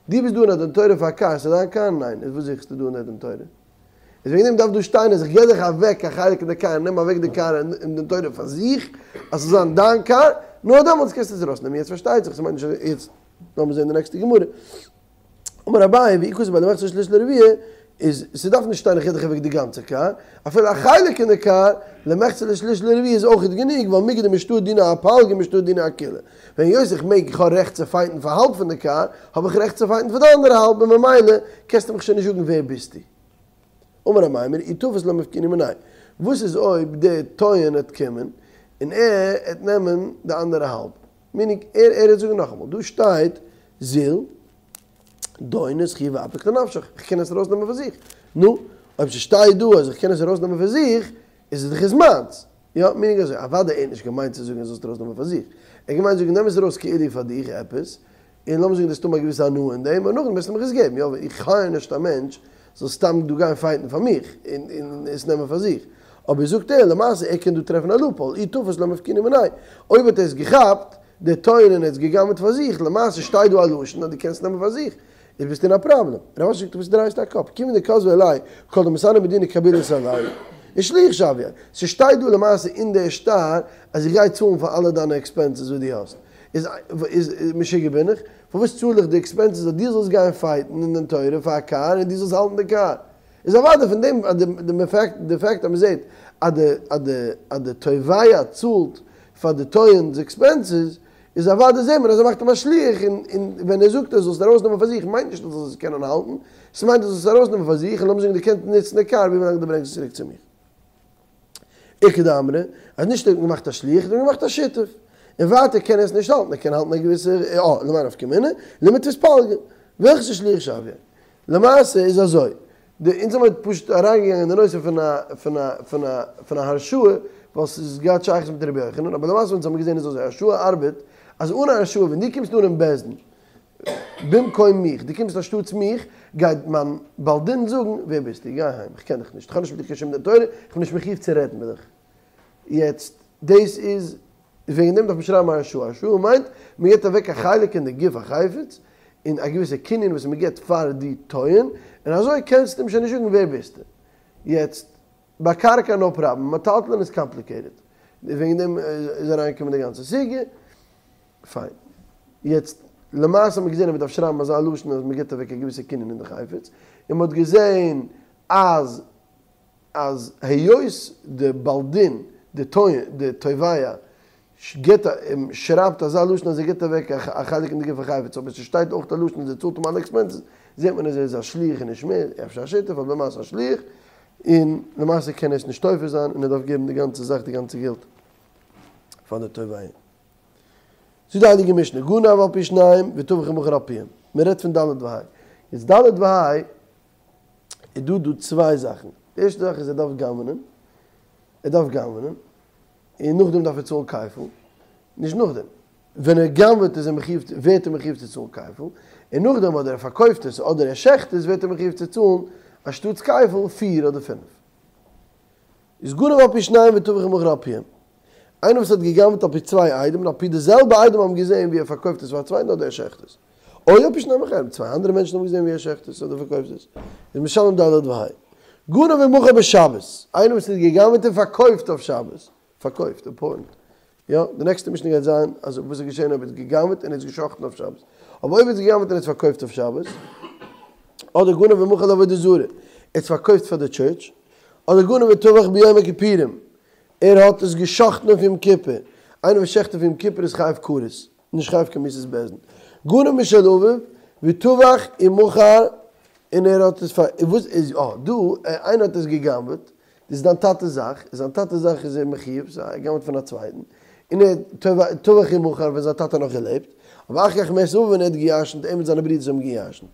דו ביסט דא אין א דין תורה פאר א קאר, ס'איז דיין קאר? ניין, איז וואס זוכסטו דא אין די דין תורה? איז וועגן דעם דארף דא שטיין אז איך געב דיך אוועק א חלק אין די קאר, נעם אוועק די קאר אין דין תורה פאר זיך, אז ס'זאל זיין דיין קאר, נאר דעמאלטס קענסטו עס ארויסנעמען, יעצט פארשטייט זיך ס'מיינט נישט אז יעצט לאמיר זען די נעקסטע גמרא. אמר אביי ואי כתב ביה למחצה לשליש ולרביע, איז ס'דארף נישט שטיין איך גיב דיך אוועק די גאנצע קאר, אפילו א חלק אין די קאר, למחצה לשליש ולרביע איז אויכעט גענוג, ווייל מיגו דמשתעי דינא אפלגא משתעי דינא אכולה. ווען היות איך מעג איך האב רעכט צו פייטן פאר האלב פון די קאר, האב איך רעכט צו פייטן פאר די אנדערע האלב און ממילא קענסטו מיך שוין נישט זאגן ווער ביסטו. אמר אמימר אי תפס לא מפקינן מיניה, וואס איז אויב דער טוען העט קומען און ער העט נעמען די אנדערע האלב? מינינג ער ער העט זאגן נאכאמאל דא שטייט זיל דון וזכי ואפיק לנפשך איך קען עס ארויסנעמען פאר זיך, נו אויב ס'שטייט דא אז איך קען עס ארויסנעמען פאר זיך איז עס דאך איז מיינס, יא מינינג אזוי אוודאי ער האט נישט געמיינט צו זאגן אז זאלסט ארויסנעמען פאר זיך, ער האט געמיינט זאגן נעם עס ארויס כאילו פאר דיך עפעס, און לאמיר זאגן דו האסט האבן א געוויסע הנאה אין דעם, און נאכדעם וועסטו מיך עס געבן, יא ווייל איך הייער נישט א מענטש זאל סתם דא גיין פייטן פאר מיך, און עס נעמען פאר זיך. אבער זאגט ער, למעשה ער קען דא טרעפן א לופהאל, אי תפס לא מפקינן מיניה, אויב האט ער עס געכאפט, דער טוען און ער האט עס גע'גנב'ט פאר זיך, למעשה שטייט דא א לשון אז דו קענסט נעמען פאר זיך, איז ביסטו אין א פראבלעם. רב אשי זאגט וואס דרייסטו א קאפ, כיוון דכתביה עליה כל דמתהני בדינא קבילת עליה, ושליח שויה, ס'שטייט דא למעשה אין דער שטר אז איך גיי צאלן פאר אלע דיינע עקספענסעס וואס דו האסט. איז איז משוגע בין איך? פארוואס צאל איך די עקספענסעס אז דו זאלסט גיין פייטן אין דין תורה פאר א קאר און דו זאלסט האלטן די קאר? איז אוודאי פון דעם אז די פעקט די פעקט אז מ'זעט אז די אז די אז די תובע צאלט פאר די טוען'ס עקספענסעס איז אוודאי זעט מען אז ער מאכט אים א שליח און און ווען ער זאגט אז זאלסט ארויסנעמען פאר זיך מיינט נישט אז זאלסט עס קענען האלטן ס'מיינט אז זאלסט עס ארויסנעמען פאר זיך און לאמיר זאגן דו קענסט נוצן די קאר ווי לאנג דו ברענגסט עס צוריק צו מיר. איכא דאמרי, אז נישט האט מען געמאכט א שליח, האט מען געמאכט א שותף. און ווייטער קען ער עס נישט האלטן, ער קען האלטן א געוויסע, אה, למאי נפקא מינה, למיתפס פלגא, והלכתא שליח שוויה. למעשה איז אזוי, די, אונז האמיר פשוט אריינגעגאנגען אין די נושא פון א, פון א, פון א, פון א הרשאה, ווייל ס'איז געהאט שייכות מיט רבי יוחנן, אבער למעשה אונז האמיר געזען איז אזוי, הרשאה ארבעט, אז אן א הרשאה, ווען דו קומסט אן אין בית דין, במקום מיך, דו קומסט אנשטאטס מיך, גייט מיין בעל דין זאגן, ווער ביסטו? גיי אהיים, איך קען דיך נישט, איך האב נישט מיט דיך קיין שום דין תורה, איך בין נישט מחיוב צו רעדן מיט דיך. יעצט, דאס איז, וועגן דעם דארף מען שרייבן א הרשאה, הרשאה מיינט, מען גיבט אוועק א חלק אין די גוף החפץ, און א געוויסע קנין וואס מען גיבט פאר די טוען, און אזוי קענסטו אים שוין נישט זאגן ווער ביסטו. יעצט, ביי קרקע נאו פראבלעם, מטלטלין איז קאמפליקעיטעד, וועגן דעם איז אריינגעקומען די גאנצע סוגיא. פיין. יעצט, למעשה האט מען געזען אז מען דארף שרייבן אזא לשון אז מען גיבט אוועק א געוויסע קנין אין די חפץ, און מען האט געזען אז אז היות די בעל דין, די טוען, די תובע, גיבט א, שרייבט אזא לשון אז ער גיבט אוועק א חלק אין די גוף החפץ, אבער ס'שטייט אויך א לשון אז ער צאלט אים אלע עקספענסעס, זעט מען אז ער איז א שליח און נישט מער, אפשר א שותף אבער למעשה א שליח, און למעשה קען ער עס נישט תופס זיין און ער דארף געבן די גאנצע זאך, די גאנצע געלט פאר די תובע. זאגט די הייליגע משנה, גנב על פי שניים וטבח ומכר על פיהם, מען רעדט פון ד' וה', יעצט ד' וה' איז דא דא צוויי זאכן, די ערשטע זאך איז ער דארף גנב'נען, ער דארף גנב'נען, און נאכדעם דארף ער צאלן כפל, נישט נאכדעם, ווען ער גנב'עט איז ער מחיוב, ווערט ער מחיוב צו צאלן כפל, און נאכדעם אדער ער פארקויפט עס אדער ער שעכט עס ווערט ער מחיוב צו צאלן אנשטאטס כפל פיר אדער פינף. איז גנב על פי שניים וטבח ומכר על פיהם. איינער וואס האט גע'גנב'ט על פי צוויי עדים און על פי די זעלבע עדים האבן געזען ווי ער פארקויפט עס פאר א צווייטן אדער ער שעכט עס. או על פי שניים אחרים, צוויי אנדערע מענטשן האבן געזען ווי ער שעכט עס אדער פארקויפט עס. איז משלם ד' וה'. גנב ומכר בשבת. איינער וואס האט גע'גנב'ט און פארקויפט אויף שבת. פארקויפט, אימפארטענט. יא, די נעקסטע משנה גייט זיין אז וואס איז געשען אויב ער האט גע'גנב'ט און ער האט עס גע'שחט'ן אויף שבת. אבער אויב ער האט גע'גנב'ט און ער האט עס פארקויפט אויף שבת, אדער גנב ומכר לעבודה זרה, ער האט עס פארקויפט פאר די טשורטש, אדער גנב וטבח ביום הכיפורים, ער האט עס גע'שחט'ן אויף יום כיפור, איינער וואס שעכט אויף יום כיפור איז חייב כרת, נישט חייב קיין מיתת בית דין. גנב משל אביו וטבח ומכר און ער האט עס פאר, וואס איז, אה, דא, איינער האט עס גע'גנב'עט, דאס איז דיין טאטע'ס זאך, איז זיין טאטע'ס זאך איז ער מחיוב, סא ער גנב'ט פון א צווייטן. און ער האט טבח ומכר ווען זיין טאטע האט נאך געלעבט, אבער אחר כך מת אביו ווען ער האט געירשנט, ער מיט זיינע ברידערס האבן געירשנט.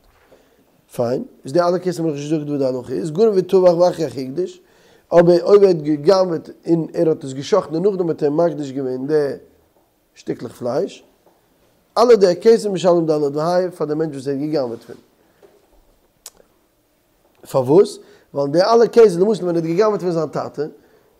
פיין, איז די אלע קעיסעס האבן מיר נאך נישט געזאגט וואס די הלכה איז, גנב וטבח ואחר כך הקדיש, אבער אויב ער האט גע'גנב'עט און ער האט עס גע'שחט'ן און נאכדעם האט ער מקדיש געווען די שטיקלעך פלייש, אלע די קעיסעס משלם ד' וה' פאר די מענטש וואס ער האט גע'גנב'עט פון. פארוואס? ווייל די אלע קעיסעס, למשל ווען ער האט גע'גנב'עט פון זיין טאטע,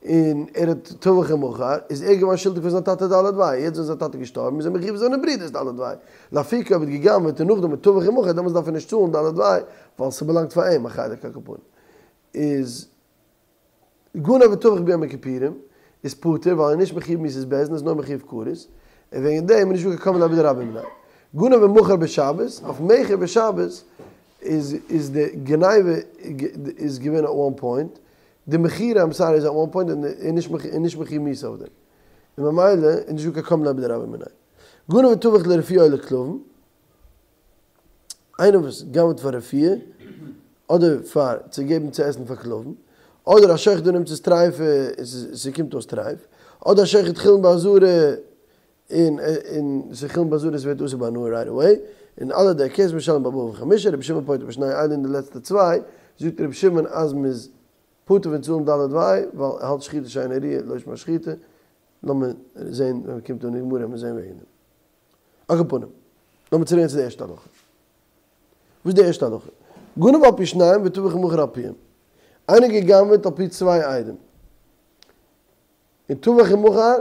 און ער האט טבח ומכר, איז ער געווארן שולדיג פאר זיין טאטע ד' וה', יעצט ווען זיין טאטע איז געשטארבן איז ער מחויב זיינע ברידערס ד' וה', לאפוקי אויב ער האט גע'גנב'עט און נאכדעם האט טבח ומכר, דעמאלטס דארף ער נישט צאלן ד' וה', ווייל ס'באלאנגט פאר אים א חלק על כל פנים. איז גנב וטבח ביום הכיפורים איז פטור ווייל ער איז נישט מחויב מיתת בית דין ער איז נאר מחויב כרת, און וועגן דעם איז נישט דא קיין קם ליה בדרבה מיניה. גנב ומכר בשבת, אויף מכר בשבת איז איז די גניבה איז געווען עט וואן פוינט, די מכירה איים סארי איז עט וואן פוינט און איז נישט מחויב מיתה אויף דעם, און ממילא איז נישט דא קיין קם ליה בדרבה מיניה. גנב וטבח לרפואה או לכלבים. איינער וואס גנב'ט פאר רפואה, אדער פאר צו געבן צו עסן פאר כלבים, אדער השוחט ונמצאת טריפה און ס'קומט אויס טרייף, אדער השוחט חולין בעזרה און און ס'חולין בעזרה ס'ווערט אסור בהנאה רייט אוועי, און אלע די קעיס משלם בארבעה וחמישה, רבי שמעון פוטר בשני אלו אין די לעצטע צוויי זאגט רבי שמעון אז מ'איז פטור פון צאלן ד' וה' ווייל ער האלט שחיטה שאינה ראויה לא שמה שחיטה, לאמיר זעהן ווען מ'קומט אן אין גמרא וועט מען זעהן וועגן דעם. על כל פנים, לאמיר צוריק גיין צו די ערשטע הלכה. וואס איז די ערשטע הלכה? גנב על פי שניים וטבח ומכר על פיהם. איינער גע'גנב'עט על פי צוויי עדים. און טבח ומכר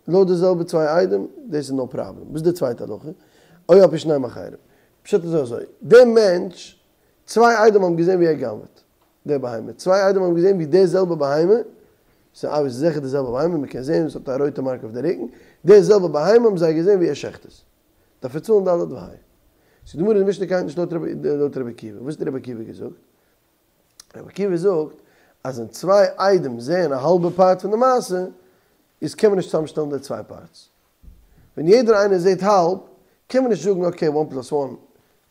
לויט די זעלבע צוויי עדים, דאס איז נאו פראבלעם. וואס איז די צווייטע הלכה? או על פי שניים אחרים. פשט איז אזוי, דער מענטש, צוויי עדים האבן געזען ווי ער גנב'עט די בהמה. צוויי עדים האבן געזען ווי די זעלבע בהמה ס'איז אבוויעס זיכער די זעלבע בהמה, מ'קען זעהן עס האט א רויטע מארק אויף די רוקן, די זעלבע בהמה האבן זיי געזעהן ווי ער שעכט עס. דארף ער צאלן ד' וה'. זאגט די גמרא די משנה גייט נישט לויט רבי עקיבא, וואס האט רבי עקיבא געזאגט? רבי עקיבא זאגט אז ווען צוויי עדים זעהן א האלבע פארט פון די מעשה, איז קען מען נישט צוזאמשטעלן די צוויי פארטס. ווען יעדער איינער זעהט האלב, קען מען נישט זאגן אקעי וואן פלאס וואן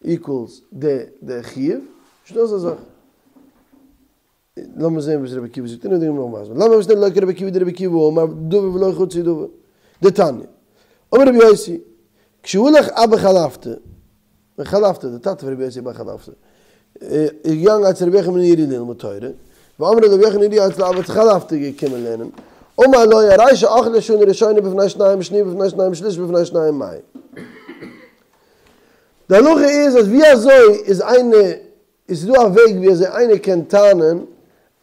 איקוועלס די חיוב, נישטא אזא זאך. לאמיר זעהן וואס רבי עקיבא זאגט און נאכדעם נאך מסביר. למה מתניתין לא כרבי עקיבא דרבי עקיבא אמר דבר ולא חצי דבר. דתניא. אמר רבי יוסי, כשהלך אבא חלפתא, ווען חלפתא, די טאטע פון רבי יוסי בר חלפתא, איז געגאנגען אצל רבי יוחנן בן נורי ללמוד תורה, ואמרי לה רבי יוחנן בן נורי אצל אבא חלפתא געקומען לערנען, אמר לו הרי שאכלה שנה ראשונה בפני שניים ושניה בפני שניים ושלישית בפני שניים מהו. די הלכה איז אז ווי אזוי איז איינער איז דא א וועג ווי אזוי איינער קען טענה'ן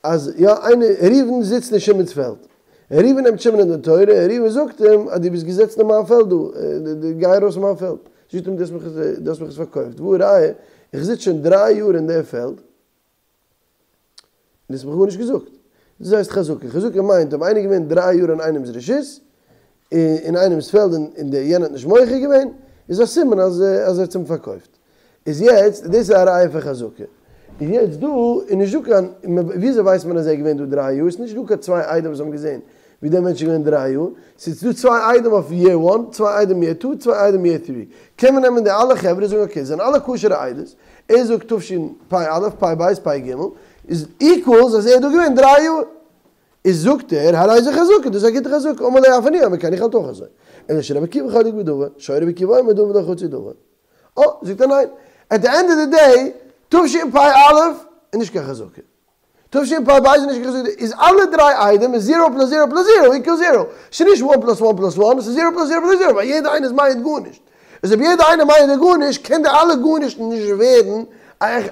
אז יא איינער ראובן זיצט אין שמעון'ס פעלד און ראובן נעמט שמעון אין דין תורה און ראובן זאגט אים אז דו ביסט געזעצן אין מיין פעלד דא גיי ארויס פון מיין פעלד זאגט אים דו האסט מיך דו האסט מיך עס פארקויפט והא ראיה איך זיץ שוין דריי יאר אין די פעלד און דו האסט מיך גארנישט געזאגט. דאס הייסט חזקה. חזקה מיינט אויב איינער איז געווען דריי יאר אין איינעמ'ס רשות, אין איינעמ'ס פעלד און דער יענער האט נישט מוחה געווען, איז א סימן אז אז ער האט עס אים פארקויפט. איז יעצט, דאס איז א ראיה פון חזקה. איז יעצט דא איז נישט דא קיין, וויאזוי ווייסט מען אז ער איז געווען דא דריי יאר? עס איז נישט דא קיין צוויי עדים וואס האבן געזען ווי דער מענטש איז געווען דריי יאר. ס'איז דא צוויי עדים אויף יער וואן, צוויי עדים יער טו, צוויי עדים יער טרי. קען מען נעמען די אלע חברה און זאגן אקעי, זענען אלע כשר'ע עדות, ער זאגט תשפ"א, פ"ב, פ"ג, איז איקוועלס אז ער איז דא געווען דריי יאר. איז זאגט ער, הרי זה חזקה, דאס איז א גוטע חזקה, אמר לו אף אני אומר כן, איך האלט אויך אזוי. אלא שרבי עקיבא חולק בדבר, שהיה רבי עקיבא אומר דבר ולא חצי דבר. אה, זאגט ער ניין. עט די ענד אוו די דעי, תשפ"א איז נישט קיין חזקה. תשפ"ב איז נישט קיין חזקה, איז אלע דריי עדים איז זירא פלאס זירא פלאס זירא איקוועל זירא. ס'איז נישט וואן פלאס וואן פלאס וואן, ס'איז זירא פלאס זירא פלאס זירא, ווייל יעדער איינער איז מעיד גארנישט. איז אויב יעדער איינער מעיד גארנישט, קען די אלע גארנישטן נישט ווערן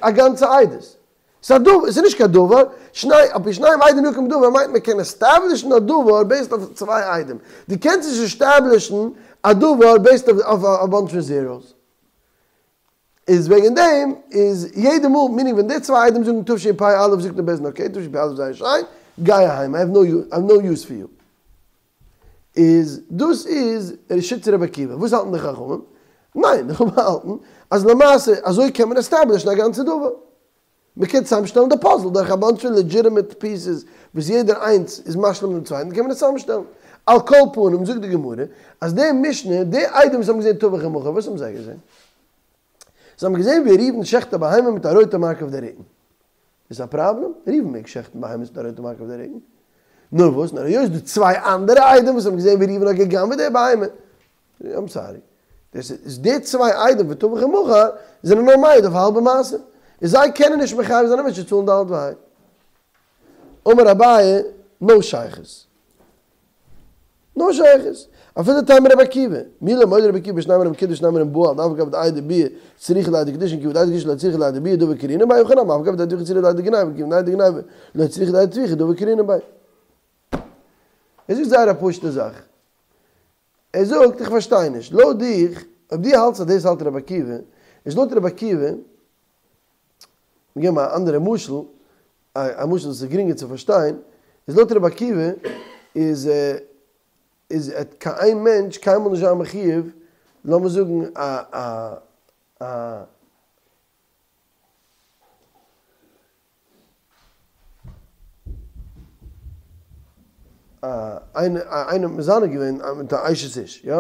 א גאנצע עדות. ס'איז א דבר, ס'איז נישט קיין דבר, שני, על פי שניים עדים יקום דבר מיינט מען קען עסטעבלישן א דבר בעיסד אויף צוויי עדים. דו קענסט נישט עסטעבלישן א דבר בעיסד אויף א באנטש פון זיראוס. איז וועגן דעם איז יעדע מאל, מינינג ווען די צוויי עדים זאגן תשפ"א זאגט דער בית דין אקעי תשפ"א זייער שיין, גיי אהיים, איי האוו נאו יוז פאר יו. איז דאס איז שיטת רבי עקיבא, וואס האלטן די חכמים? ניין, די חכמים האלטן אז למעשה אזוי קען מען עסטעבלישן א גאנצע דבר. מען קען צוזאמשטעלן די פאזל דורך א באנטש פון לעדזשיטעמעט פיסעס וואס יעדער איינס איז משלים דעם צווייטן קען מען עס צוזאמשטעלן. על כל פנים זאגט די גמרא אז די משנה, די עדים וואס האבן געזען טבח ומכר, וואס האבן זיי געזען? זיי האבן געזען ווי ראובן שעכט א בהמה מיט א רויטע מארק אויף די רוקן. איז א פראבלעם? ראובן מעג שעכטן בהמות מיט א רויטע מארק אויף די רוקן. נאר וואס? נאר היות די צוויי אנדערע עדים וואס האבן געזען ווי ראובן האט גע'גנב'עט די בהמה, איים סארי, דאס איז די צוויי עדים פון טבח ומכר זענען נאר מעיד אויף א האלבע מעשה, און זיי קענען נישט מחייב זיין א מענטש צו צאלן ד' וה'. אמר אביי, נאו שייכות. נאו שייכות. אפילו תימא רבי עקיבא, מי לא מודה רבי עקיבא בשנים אומרים קידש ושנים אומרים בעל, דאף על גב דעדי ביאה צריכי לידי קידושין כיוון דעדי קידושין לא צריכי לידי ביאה דבר קרינן ביה, הכא נמי אף על גב דעדי טביחה צריכי לידי גניבה כיוון דעדי גניבה לא צריכי לידי טביחה דבר קרינן ביה. ער זאגט זייער א פשוטע זאך. ער זאגט איך פארשטיי נישט, לויט דיך, אויב דו האלטסט אז דאס האלט רבי עקיבא, איז לויט רבי עקיבא, מיר געבן א אנדערע משל, א משל וואס איז גרינגער צו פארשטיין, איז לויט רבי עקיבא איז איז עט קיין איין מענטש קיינמאל נישט זיין מחיוב, לאמיר זאגן א א א איינער האט מזנה געווען מיט א אשת איש, יא?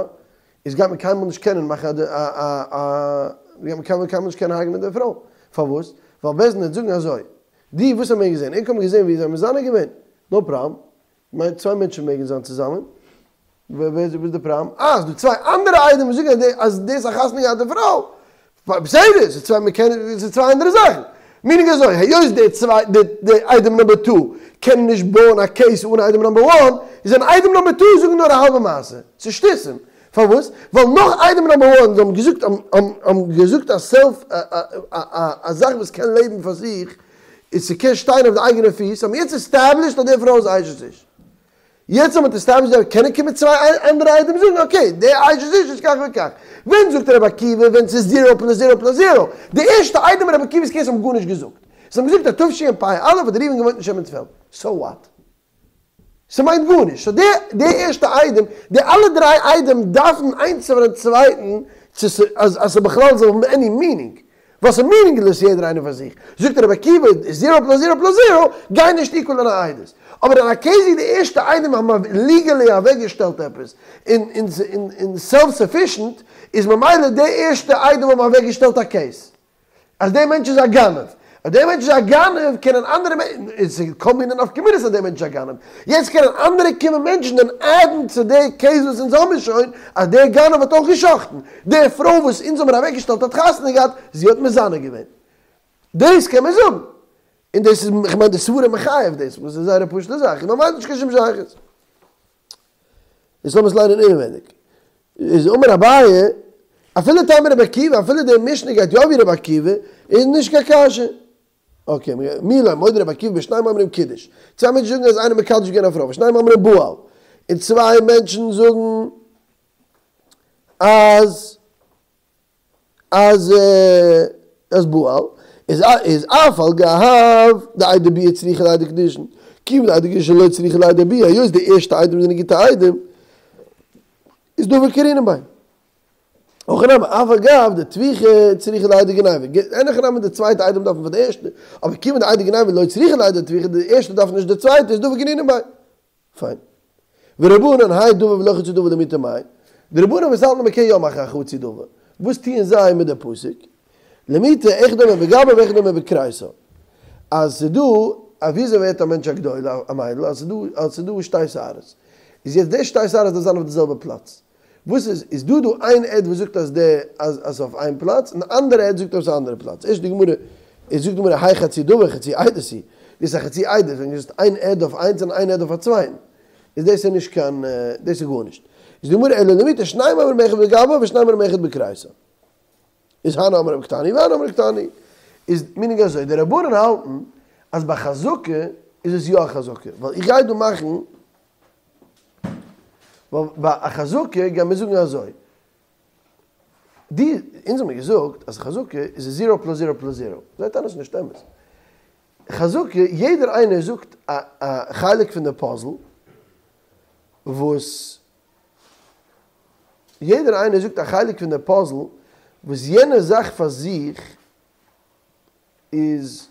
איז גייט מען קיינמאל נישט קענען מאכן א א א גייט מען קיינמאל קיינמאל נישט קענען הרג'נען די פרוי, פארוואס? ווייל בית דין וועט זאגן אזוי, די וואס האבן געזען, ענק האבן געזען ווי זיי האבן מזנה געווען, נאו פראבלעם, כ'מיין צוויי מענטשן מעגן זיין צוזאמען, ווער וואס איז די פראבלעם? אה, ס'דא צוויי אנדערע עדים וואס זאגן אז דאס א חתונה געהאטע פרוי. בסדר, ס'איז צוויי מ'קען, ס'איז צוויי אנדערע זאכן. מינינג אזוי, היות די צוויי, די די עדים נאמבער טו קענען נישט בויען א קעיס אן עדים נאמבער וואן, איז ווען עדים נאמבער טו זאגן נאר א האלבע מעשה. ס'איז שטותים. פארוואס? ווייל נאך עדים נאמבער וואן זיי האבן געזאגט האבן געזאגט א סעלף א זאך וואס קען לעבן פאר זיך, און ס'קען שטיין אויף די אייגענע פיס, האבן יעצט עסטעבלישט אז די פרוי איז אשת איש. יעצט האט מען עסטעבלישט דער קענען קומען צוויי אנדערע עדים זאגן אקעי די אשת איש איז כך וכך. ווען זאגט רבי עקיבא ווען ס'איז זירא פלאס זירא פלאס זירא? די ערשטע עדים אין רבי עקיבא'ס קעיס האבן גארנישט געזאגט. זיי האבן געזאגט אז תשפ"א האט ראובן געוואוינט אין שמעון'ס פעלד. סאו וואט? ס'מיינט גארנישט. סאו די די ערשטע עדים, די אלע דריי עדים דארפן איינס פארן צווייטן צו אז אז ס'בכלל זאל האבן עני מינינג. ווייל ס'איז מינינגלעס יעדער איינער פאר זיך. זאגט רבי עקיבא, זירא פלאס זירא פלאס זירא גייען נישט איקוועלן א עדות. אבער אין א קעיס ווי די ערשטע עדים האבן ליגעלי אוועקגעשטעלט עפעס און סעלף סאפישענט, איז ממילא די ערשטע עדים האבן אוועקגעשטעלט א קעיס אז דער מענטש איז א גנב. אז דער מענטש איז א גנב קענען אנדערע מענטשן, און ס'איז כל מיני נפקא מינות אז דער מענטש איז א גנב, יעצט קענען אנדערע קומען מענטשן און עדן צו די קעיס וואס אונז האמיר שוין אז דער גנב האט אויך גע'שחט'ן, די פרוי וואס אונז האמיר אוועקגעשטעלט האט חתונה געהאט, זי האט מזנה געווען. דאס קען מען זאגן. און דאס איז, כ'מיין די סברה מחייב דאס, וואס איז זייער א פשוט'ע זאך, און מ'מיינט נישט קיין שום שייכות. יעצט לאמיר עס ליינען אינעווייניג. איז אמר אביי, אפילו תימא רבי עקיבא, אפילו די משנה גייט יא ווי רבי עקיבא, איז נישט קיין קשיא. אקעי, מי לא מודה רבי עקיבא בשנים אומרים קידש. צוויי מענטשן זאגן אז איינער מקדש געווען א פרוי, ושנים אומרים בעל. און צוויי מענטשן זאגן אז אז אז בעל איז איז אף על גב דעדי ביאה צריכי לידי קידושין, כיוון דעדי קידושין לא צריכי לידי ביאה, היות די ערשטע עדים זענען גוטע עדים, איז דבר קרינן ביה. הכא נמי, אף על גב דטביחה צריכי לידי גניבה, אין הכי נמי די צווייטע עדים דארפן פאר די ערשטע, אבער כיוון דעדי גניבה לא צריכי לידי טביחה, די ערשטע דארף נישט די צווייטע, איז דבר קרינן ביה. פיין. ורבנן האי דבר ולא חצי דבר למעוטי מאי. די רבנן וואס האלטן אז מען קען יא מאכן א חצי דבר, וואס טוען זיי מיט די פסוק? למעוטי אחד אומר בגבה ואחד אומר בכריסה. אז ס'איז דא, א וויאזוי ווערט א מענטש א גדול, א מיידל, אז ס'איז דא, אז ס'איז דא שתי שערות. איז יעצט די שתי שערות דארף זיין אויף די זעלבע פלאץ. וואס איז, איז דא דא איין עד וואס זאגט אז די, אז אז אויף איין פלאץ, און די אנדערע עד זאגט אויף די אנדערע פלאץ. ערשט די גמרא, איז זאגט די גמרא האי חצי דבר חצי עדות היא. דאס איז א חצי עדות, ווען דו זאגסט איין עד אויף איינס און איין עד אויף א צווייטן. איז דאס איז נישט קיין, דאס איז גארנישט. איז די גמרא אלא למעוטי שניים אומרים אחד בגבה ושניים אומרים אחד בכריסה. איז הני אמרי קתני והני אמרי קתני. איז מינינג אזוי, די רבנן האלטן אז ביי חזקה איז עס יא א חזקה, ווייל איך גיי דא מאכן, ווייל ביי א חזקה גייען מיר זאגן אזוי, די, אונז האמיר געזאגט אז חזקה איז זירא פלאס זירא פלאס זירא, זיי טענה'ן ס'איז נישט אמת. חזקה, יעדער איינער זאגט א א חלק פון די פאזל וואס יעדער איינער זאגט א חלק פון די פאזל וואס יענע זאך פאר זיך איז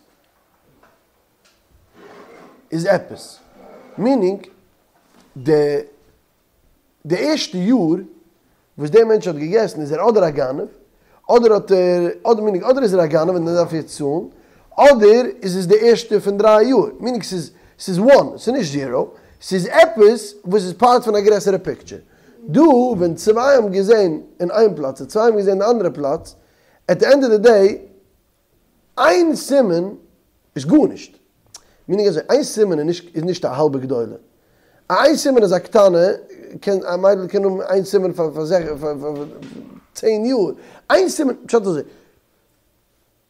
איז עפעס. מינינג, די די ערשטע יאר וואס דער מענטש האט געגעסן איז ער אדער א גנב, אדער האט ער, אדער מינינג אדער איז ער א גנב און ער דארף יעצט צאלן, אדער איז עס די ערשטע פון דריי יאר, מינינג ס'איז ס'איז וואן, ס'איז נישט זירא. ס'איז עפעס וואס איז פארט פון א גרעסערע פיקטשער. דא ווען צוויי האבן געזען אין איין פלאץ און צוויי האבן געזען אין די אנדערע פלאץ, עט די ענד אוו די דעי, איין סימן איז גארנישט. מינינג אזוי, איין סימן איז נישט איז נישט א האלבע גדולה. א איין סימן איז א קטנה, קען א מיידל קען האבן איין סימן פאר פאר צען יאר. איין סימן, פשט אזוי,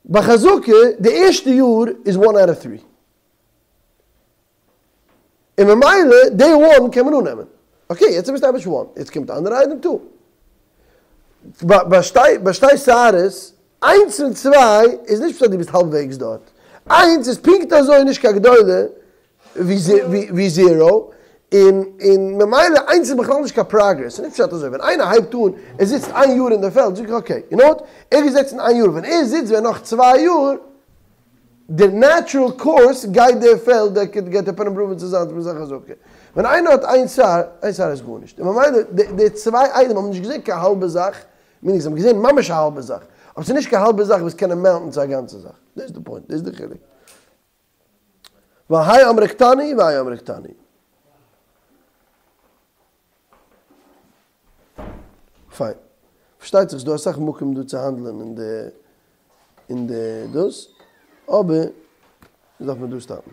ביי חזקה די ערשטע יאר איז וואן אוט אוו טרי. און ממילא די וואן קען מען אננעמען. אקעי, יעצט איז מסתבר וואן, יעצט קומט אנדערע עדים טו. ביי שתי ביי שתי שערות, איינס און צוויי איז נישט פשט אז דו ביסט האלבוועגס דארט. איינס איז פונקט אזוי נישט קיין גדולה ווי זירא, און און ממילא איינס איז בכלל נישט קיין פראגרעס. ס'איז נישט פשט אזוי ווען איינער הייבט אן, ער זיצט איין יאר אין די פעלד, זאג איך אקעי, יו נאו וואט, ער איז געזעצן איין יאר, ווען ער זיצט ווען נאך צוויי יאר, די נעטשרעל קאורס גייט די פעלד גייט ער פראווען צו זיין צו זיין חזקה. ווען איינער האט איין שער, איין שער איז גארנישט. און ממילא די צוויי עדים האבן נישט געזען קיין האלבע זאך, מיינינג זיי האבן געזען ממש א האלבע זאך, אבער ס'איז נישט קיין האלבע זאך וואס קען אמאונטן צו א גאנצע זאך. דאס איז די פוינט, דאס איז די חילוק. והאי אמרי קטנה והאי אמרי קטנה. פיין. פארשטייט זיך ס'דא אסאך מקום דא צו האנדלען אין די אין די דאס, אבער דאס דארף מען דא סטאפן.